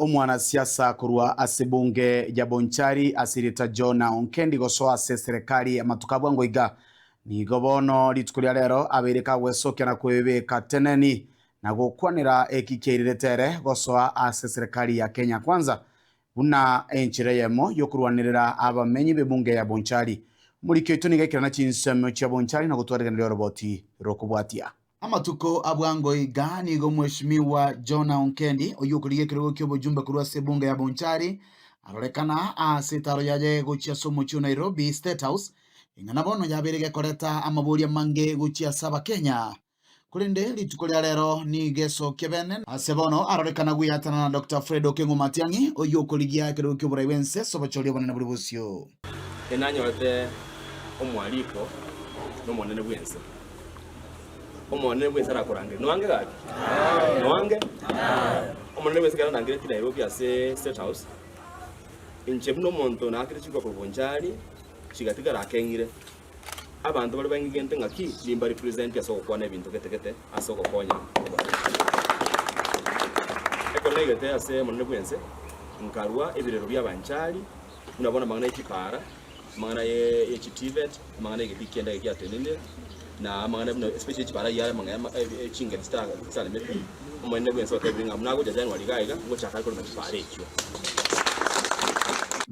Omwanasiasa korwa ase ebunge ya Bonchari ase erieta Jonah Onkendi gosoa ase eserekari amatuko a bwango iga. Nigo bono rituko ria rero abeire kagwesokia na kwebeka teneni na gokwanera eki kiairerete ere gosoa ase eserekari ya Kenya Kwanza buna enchera eyemo yokorwanerera abamenyi b'ebunge ya Bonchari. Omoriki oito nigo aikerana chinsemo chia Bonchari na gotwaregeneria oroboti rokobwatia. Amatuko a bwango iga nigo Mweshimiwa Jonah Onkendi, oyio okorigia ekerogo ki'obojumbe korwa ase ebunge ya Bonchari, arorekana ase etaro yaye gochia ase omochie o Nairobi State House, eng'ana bono yabeire gekoreta amaboria amange gochia ase Abakenya. Korende rituko ria rero nigo esokia bene. Ase bono arorekana gweatanana na Doctor Fred Okeng'o Matiang'i, oyio okorigia ekerogo ki'oborai bw'ense ase obochori obonene bore bosio. Inanyorete omwariko nomonene bw'ense. Omonene bw'ense arakorangerie. Noange gaki? Noange? Omonene bw'ense ekero andangeretie Nairobi ase State House, inche buna omonto naakire chikura korwa Bonchari, chigatigara akeng'ire. Abanto baria bang'igente ng'aki nimba represent ase ogokwana ebinto gete gete ase ogokonya oboraia. Ekero naigete ase Omonene bw'ense, nkarua ebirero bi'abanchari, buna bono amang'ana e chipara, amang'ana ye chiTVET, amang'ana y'egetii ki'endege giatenenire, na amang'ana buna especially chipara ayio are amang'ana ama chingeri chita chitaremete, Omonene bw'ense otebire ng'a buna agocha January iga iga, ngochaka are korema chipara echio.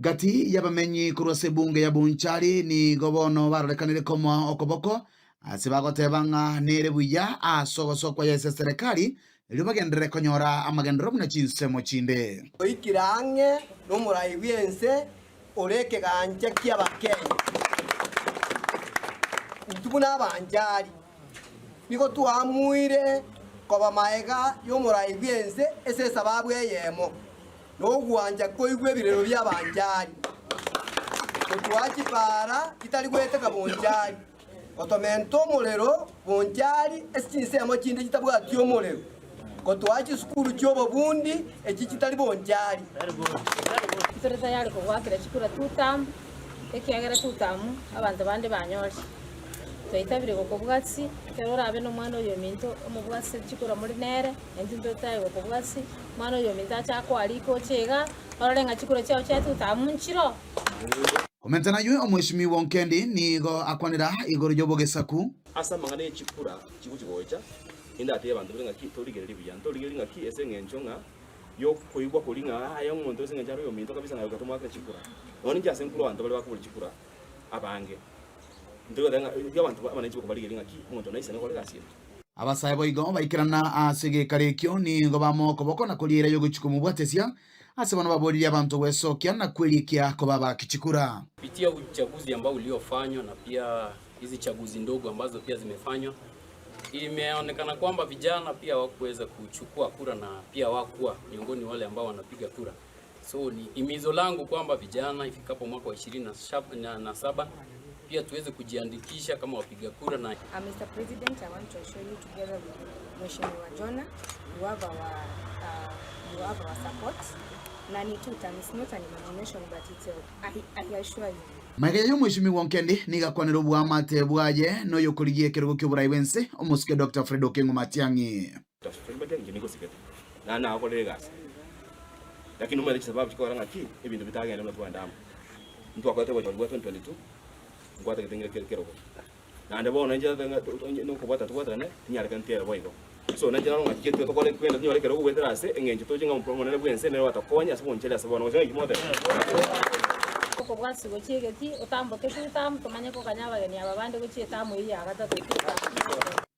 Gati y'abamenyi korwa ase ebunge ya Bonchari nigo bono barorekanire komoa okoboko ase bagoteba ng'a nere buya ase ogosoa kwaye ase eserekari erio bagenderere konyora amagenderero buna chinsemo chinde. Oikire ang'e nomorai bw'ense ore ekegancha ki'Abakenya. Intwe buna abanchari nigo twaamuire koba magega y'omorai bw'ense ase esababu eyemo, nogwancha koigwa ebirero bi'abanchari, gotwaa chipaara chitari goeteka bonchari, gotomenta omorero bonchari ase chinsemo chinde chitabwati omorero, Gotoa chisukuru chi'obobundi echi chitari bonchari. Tore tayari kogoakera chikura tutamu, ekiagera tutamu abanto bande banyorire. Twaitabire gokobwatisia, ekero orabe nomwana oyominto omobwatise chikura more nere, naintwe ntore tayari gokobwatisia, omwana oyominto ache akoarike oche igaa, orore ng'a chikura chiao chia tutamu nchiroo. Komenta naywe Omweshimiwa Onkendi nigo akwanera igoro y'obogesaku. Ase amang'ana ye chikura chigochia gocha, Indatebie abanto baria ng'aki, Torigererie buya, ntorigererie ng'aki ase engencho ng'a y'okoigwa koria ng'a aye omonto ase engencho are oyominto kabisa ng'a goika tomoakere chikura. Nonya ninche ase nkure abanto baria bakobora chikura abange, ntori goteba ng'a erio abanto abananchi bokobarigereria ng'aki omonto naisane gokora egasi eye. Abasae boigo baikerana ase egekaro ekio, nigo bamoa okoboko na koria eira y'ogochia komobwatesia. Ase bono baboririe abanto gwesokia na kwerikia koba abaaki chikura. Kupitia uchaguzi ambao uliofanywa na pia hizi chaguzi ndogo ambazo pia zimefanywa, imeonekana kwamba vijana pia hawakuweza kuchukua kura na pia hawakuwa miongoni wale ambao wanapiga kura. So ni himizo langu kwamba vijana ifikapo mwaka wa 27 pia tuweze kujiandikisha kama wapiga kura na Uh, Mr. President, I want to assure you together with Mheshimiwa Jonah, you have our, uh, you have our support. Na ni two term, it's not an imagination, but it's a, I, I assure you. Magega y'Omweshimiwa Onkendi nigo akwanire oboamate bwaye noyokorigia ekerogo ki'oborai bw'ense, omosike Doctor Fred Okeng'o Matiang'i. Dr. Fred Matiang'i inche ningosigete, naende nagokorera egasi, lakini omanyete chisababu chikogera ng'aki ebinto bitagende buna twagenda amo. Ntwakorete obochori bwa 2022, nkwatagete ng'ire kere kerogo. Naende bono inche nataka nokobwata tobwaterane, tinyarekane tiere boigo. So nainche naro ng'aki getwe tokore twende tonyore ekerogo goetera ase eng'encho toche ng'a omonene bw'ense nere ogatokonya ase obonchari ase bono gose ng'aki mogoteba? Okobwatisia gochia egetii, otamboke tutamu, tomanye koganya abageni aba bande gochia etamu eyio ya gatato tutamu.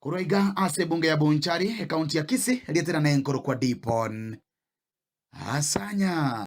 Korwa iga ase ebunge ya Bonchari, ekaunti ya Kisii, rietera nenkorokwa Dipon Asanya.